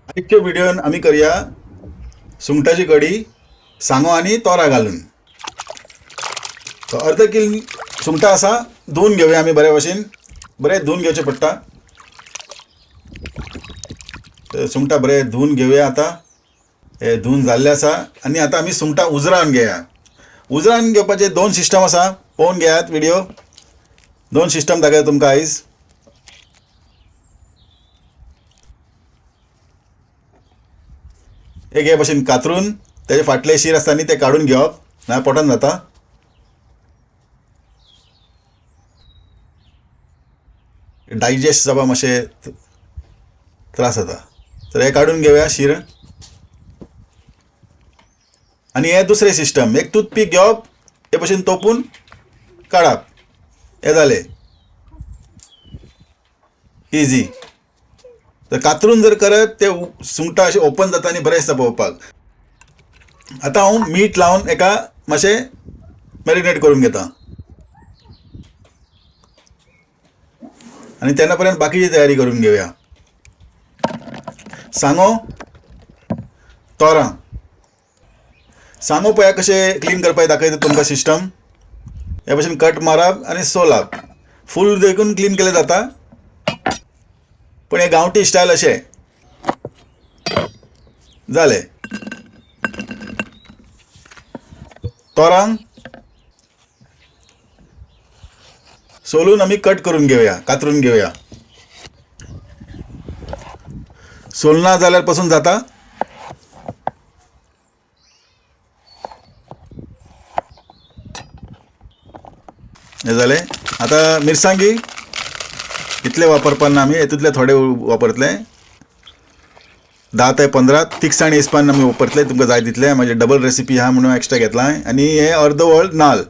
आयच्या व्हिडिओन आमी करया सुंगटाची कडी सांगो आनी तोरां घालून. अर्ध किल सुंगटां आसा, धुवन घेवया आमी बरे भशेन, बरें धुवन घेवचें पडटा. सुंगटां बरें धुवन घेवया. आतां हे धुवन जाल्ले आसा आनी आतां आमी सुंगटां उजरावन घेया. उजरावन घेवपाचे दोन सिस्टम आसा, पळोवन घेयात व्हिडिओ. दोन सिस्टम दाखयता तुमकां आयज. एक हे भशेन कातरून तेजे फाटले शीर आसता न्ही ते काडून घेवप, ना पोटान जाता. डायजेस्ट जावपाक मातशें त्रास जाता. तर हे काडून घेवया शीर. आनी हे दुसरें सिस्टम, एक टूथपीक घेवप, हे भशेन तोपून काडप, हे जालें इजी. तर कातरून जर करत ते सुंगटां अशें ओपन जाता आनी बरें दिसता पळोवपाक. आतां हांव मीठ लावन एका मातशें मॅरिनेट करून घेता आनी तेन्ना पर्यंत बाकीची तयारी करून घेवया. सांगो तोरां, सांगो पळया कशें क्लीन करपाक दाखयता तुमकां सिस्टम. हे भशेन कट मारप आनी सोलप, फूल देखून क्लीन केलें जाता, पण हे गांवठी स्टायल अशें जालें. तोरांक सोलून आमी कट करून घेवया, कातरून घेवया. सोलना जाल्यार पसून जाता. हें जालें. आतां मिरसांगी इतले वापरपाक ना आमी, हेतूंतले थोडे वापरतले, 10 ते 15 तिखसाण हिसपान आमी वापरतले, तुमकां जाय तितले. मागीर डबल रेसिपी आहा म्हणून एक्स्ट्रा घेतला. आनी हे अर्द वळ नाल,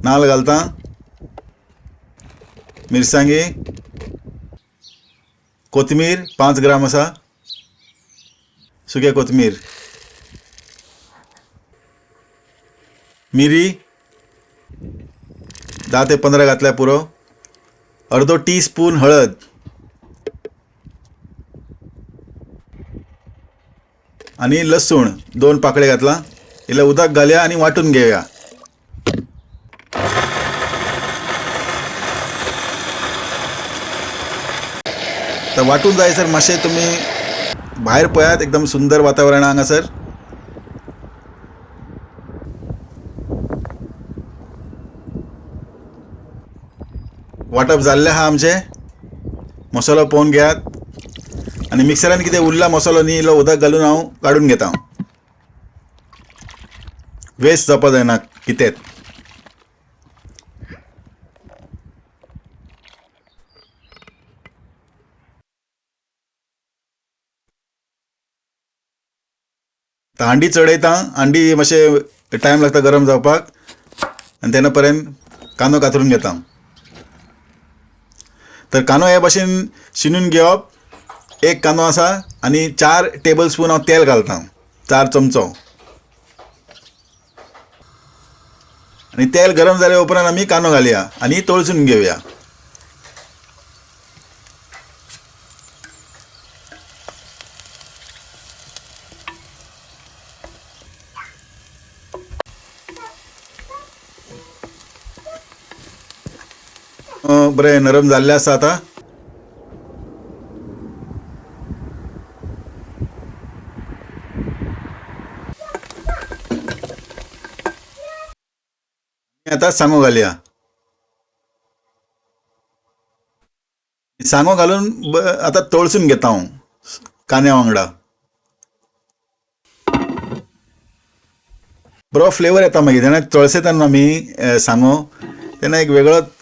नाल घालता, मिरसांगी, कोथमीर 5 ग्राम आसा, सुके कोथमीर, मिरी 10 ते 15 घातल्या पुरो, अर्दो टी स्पून हळद, आनी लसूण 2 पाकळे घातला. इल्लें उदक घालया आनी वांटून घेवया. तर वांटून जायसर मातशें तुमी भायर पळयात, एकदम सुंदर वातावरण हांगासर. वांटप जाल्लें आहा आमचें. मसालो पळोवन घेयात आनी मिक्सरान कितें उरला मसालो न्ही, इल्लो उदक घालून हांव काडून घेता, वेस्ट जावपा जायना कितेंच. हांडी चडयता, हांडी मातशें टायम लागता गरम जावपाक, आनी तेन्ना पर्यंत कांदो कातरून घेता. तर कांदो हे भशेन शिनून घेवप. एक कांदो आसा आनी 4 टेबल स्पून हांव तेल घालता, 4 चमचो. आनी तेल गरम जाल्या उपरांत आमी कांदो घालया आनी तळसून घेवया. बरें नरम जाल्लें आसा आतां. आतां सांगो घालया. सांगो घालून आतां तळसून घेता हांव कांद्या वांगडा. बरो फ्लेवर येता मागीर जेन्ना तळसेता न्हू आमी सांगो तेन्ना एक वेगळोच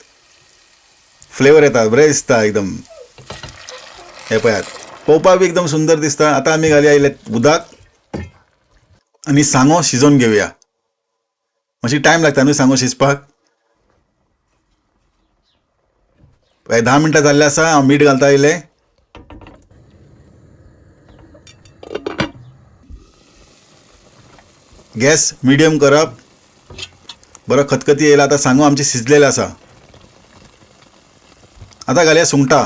फ्लेवर येता, बरें दिसता एकदम. हे पळयात पळोवपाक बी एकदम सुंदर दिसता. आतां आमी घालया इल्लें उदक आनी सांगो शिजोवन घेवया. मातशी टायम लागता न्हू सांगो शिजपाक. 10 मिनटां जाल्लें आसा. हांव मीठ घालता इल्लें. गॅस मिडियम करप. बरो खतखती येयला. आतां सांगो आमचें शिजलेलें आसा. आतां घालया सुंगटां.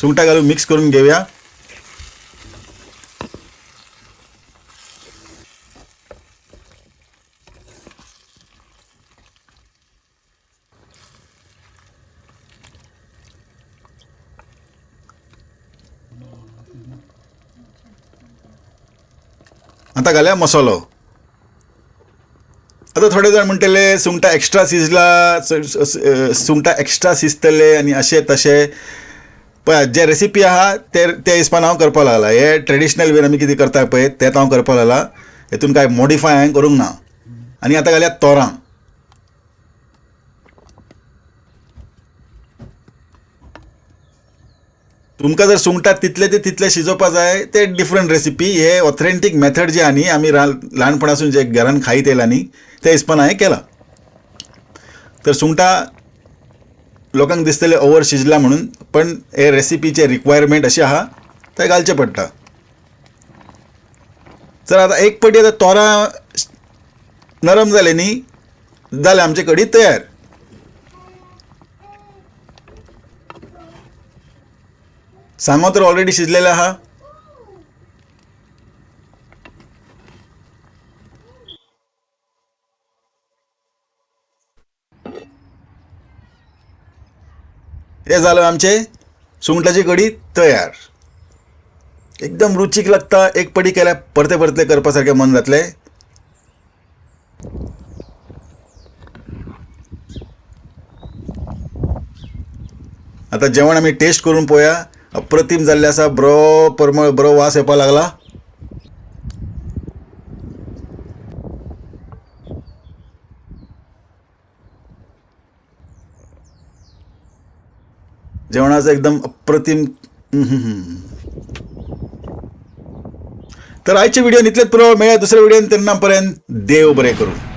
सुंगटां घालून मिक्स करून घेवया. आतां घालया मसालो. आतां थोडे जाण म्हणटले सुंगटां एक्स्ट्रा शिजला, सुंगटां एक्स्ट्रा शिजतले आनी अशें तशें. पळय जे रेसिपी आहा ते ते हिसपान हांव करपाक लागला. हे ट्रेडिशनल वेन आमी कितें करता पळय तेंच हांव करपाक लागला, हेतून कांय मॉडिफाय हांवें करूंक ना. आनी आतां घालया तोरां. तुमकां जर सुंगटां तितले ते तितले शिजोवपा जाय ते डिफरंट रेसिपी. हे ऑथेंटीक मेथड जे आहा न्ही आमी ल्हानपणासून जे घरान खायत येयला न्ही ते हिसपान हांवें केलां. तर सुंगटां लोकांक दिसतलें ओवर शिजला म्हणून, पण हे रेसिपीचे रिक्वायरमेंट अशें आहा ते घालचें पडटा. तर आतां एक पटी आतां तोरां नरम जालें न्ही, जालें आमचें कडी तयार. सांगो तर ऑलरेडी शिजलेलें आहा. हे जालें आमचें सुंगटाची कडी तयार. एकदम रुचीक लागता. एक पडी केल्यार परते परते करपा सारकें मन जातलें. आतां जेवण आमी टेस्ट करून पळोवया. अप्रतीम जाल्लें आसा, बरो परमळ, बरो वास येवपाक लागला. जेवणाचं एकदम अप्रतिम. तर आजचे व्हिडिओ इतलेच पुरो. मेळया दुसऱ्या व्हिडिओन, तेन्ना पर्यंत देव बरें करूं.